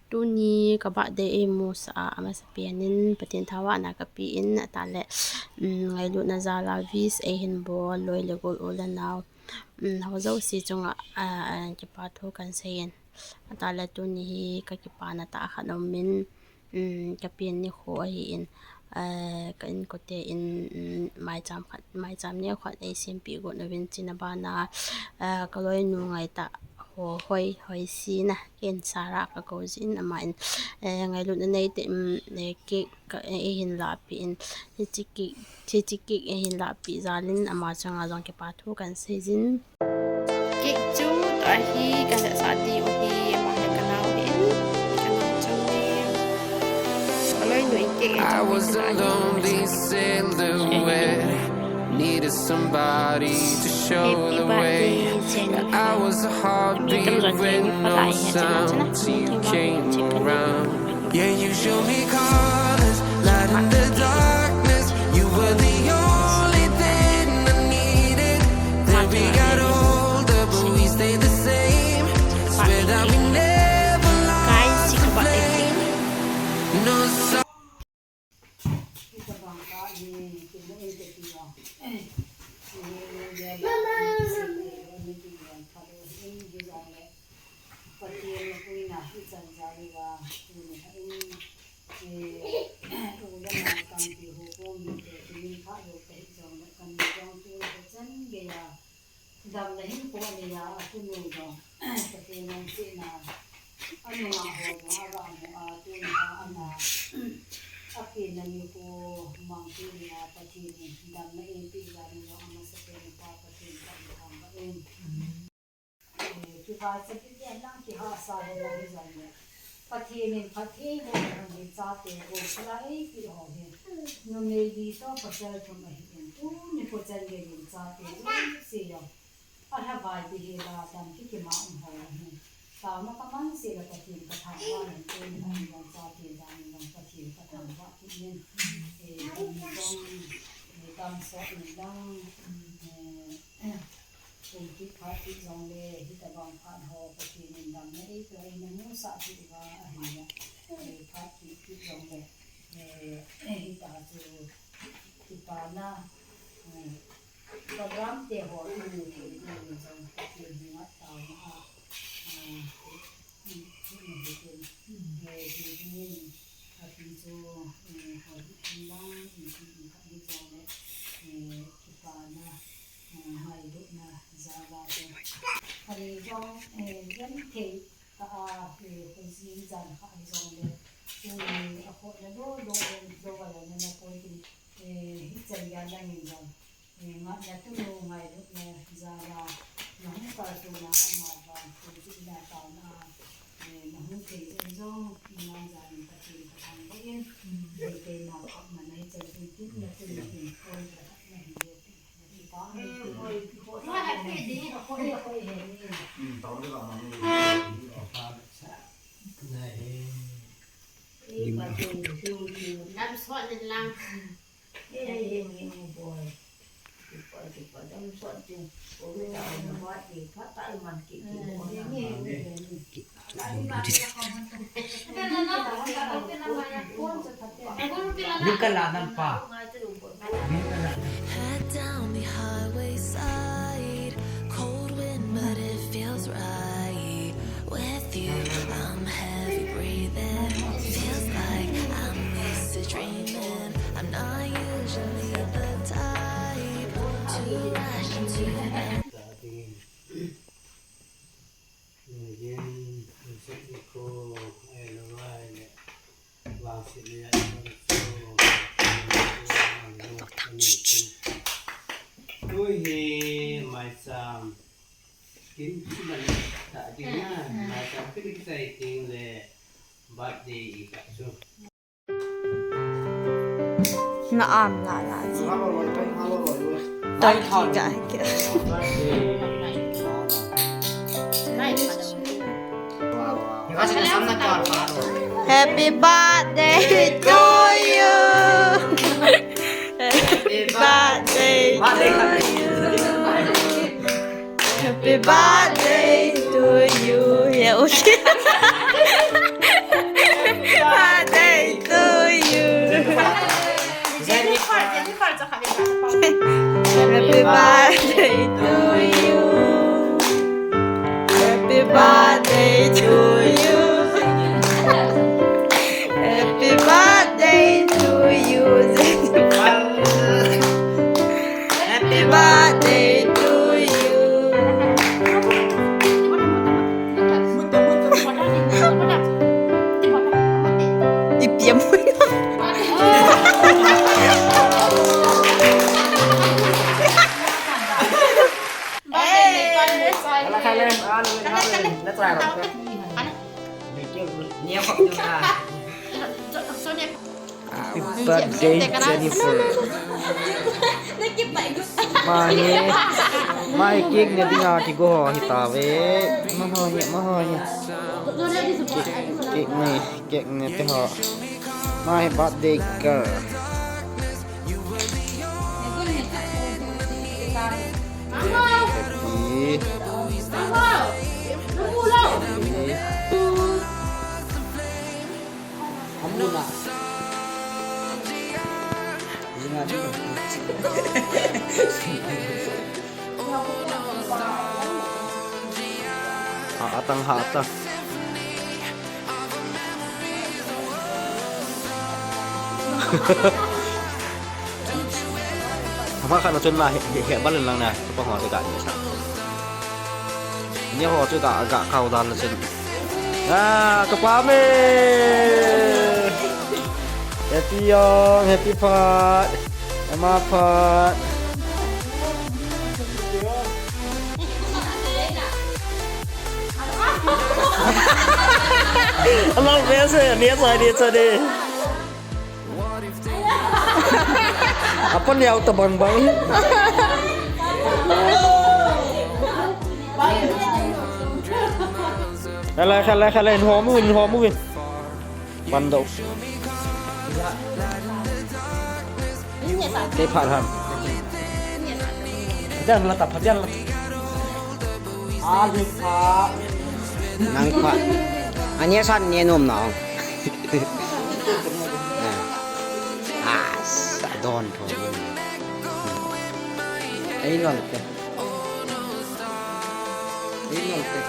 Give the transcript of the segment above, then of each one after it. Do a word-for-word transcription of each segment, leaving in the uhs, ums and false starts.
Tuni ka birthday eimusah a, amasapen in Pathen thangvahna kapen, atah le, um, ngailutna jal a wish eihin bol loi le gol u le nau, um, ho jouse chunga, ah, ah, kipathu kahin seiyin. Atah le tuni hi ka kipana tah khat aumin, um, ka pen nikho ahin, ah, ka inkote in, um, maicham khat, maicham neo khat eisempeh got uvin, chuna bana, ah, ka loinu ngaitah ho, Hoi, Hoisina, ken Sarah ka kou jin, aman, eh, ngailutna neite, um, eh, cake ka, eh, eihin lahpeh in, hiche cake, hiche cake eihin lahpeh jal in, ama chunga jong kipathu kahin seiyin. Cake chu tua hi ka sah sah diu ahi, ama hi ka nao ahin, ka nao chang e. Ka loinu in cake I was a lonely silhouette, needed somebody to show the way. I was a heartbeat with no sound till you came around. Yeah, you show me colors, light in the darkness. You were the only thing I needed. Then we got older, but we stayed the same. Swear that we never lost the flame. No. Pathen na puina ichan jal uva, tuni hin, eh, u le nau tampi ho ko mite, tuni pha lo kahi jongle, kani jong tuni ko chan geiya damna hin ko ania, atunu jong Pathen lungsetna anunga ho jong aga mu a, tuni a ana, apenna nikho mang tuni a Pathen in damna eipeh jal u jong amasapen in Pa Pathen kahin thangvah in. Eh, kivaicha kit le lang kihahsa le lang hi jongle, Pathen in phatthei boh a hung hi chate, gophalai eipeh ho hi, numei li toh pasal thum ahin, tuni ko chan geiyin chate jouse jong alhavai behseh a dam kikima um ho ahin, taona kamang seh le Pathen kathangvah in, tuni a jong chate dan in jong Pathen kathangvah kit in, eh, tuni jong, eh, damsot in lang, eh, kum kit phat kit jongle, hitabang phat ho Pathen in damna eipeh, eina musah kit uva ahile, eh, phat kit kit jongle, eh, hita chu kipana, eh, program te ho imu thei diu jong Pathen henga taona a, eh, Api chu, eh, hoi, hinlang, ipi ipi khat hijongle, eh, kipana, eh, ngailutna jal a chu. Kani jong, eh, genthei tah a, eh, khojin jan kha hijongle, tuni a khohna lou lou, lou a lou na na koi tin, eh, hichan geiya lang in jong. Eh, ngahna tunu ngailutna jal a, nahung kaltouna ama vang, thilpeh na taona a, eh, nahung thei jeng jong, nang jal in Pathen kathangvah in, eh, keima khop mana hichan tin tin na tun na tin, koi ka na hi le, eh, pa, eh, koi, koi, koi, koi, koi, he ni. Lim a. Dam sot in lang. Lim ka la nam pa. Head down the highway side, cold wind, but it feels right. With you, I'm heavy breathing. Feels like I'm lucid dreaming. I'm not usually the type to rush into Tui hi maicham kin chiman ta ding na, maicham kin kisai ding le birthday i ka chu. Na am la la ji. Dai ki ga ki. Happy birthday to you. Happy birthday to you. Happy birthday to you. Yeah, okay. Birthday to you. Happy birthday to you. Happy birthday to you, Jennifer. Happy birthday to you. Ipiam. Happy birthday, Jennifer. Mai, mai cake ne dinga kigo ho hitave. Maho hi, maho hi. Cake, cake ne, cake ne te ho. Mai birthday girl. Happy. Ha, atang ha, atang. Ama khat na chun na he, he, he, bal in lang na, ka pa ho chu ka ni sa. Ni ho chu ka, ka kau dan na chun. Ah, ka pa me. Happy yong, happy phat. Ama phat. Alang me se, ni sa, ni sa ni. Apan yau ta bang bang. Khalai, khalai, khalai, in ho mu, in ho mu, in. Ban dau. Kei phat ham. Phadian la ta, phadian la ta. Ali phat. Nang phat. Ania san ne nom na. Ah, sa don tho. Ei lol te. Ei lol te.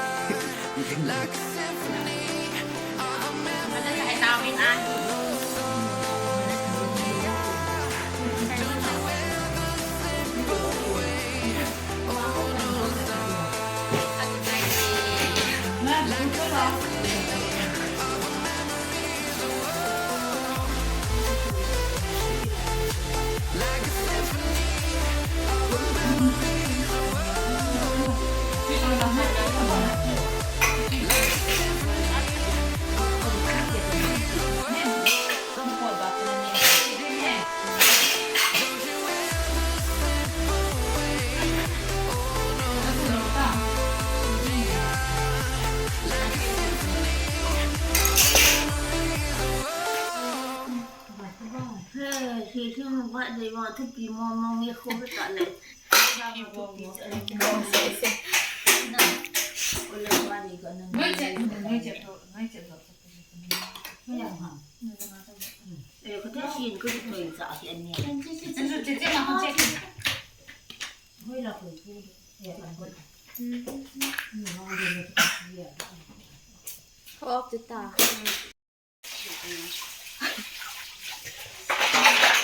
Off the top.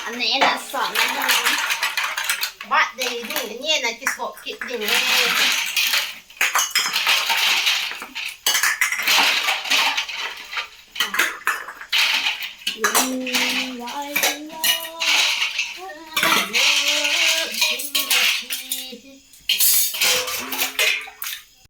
Ane na sa na. Birthday ding, ane na kisop kit ding e.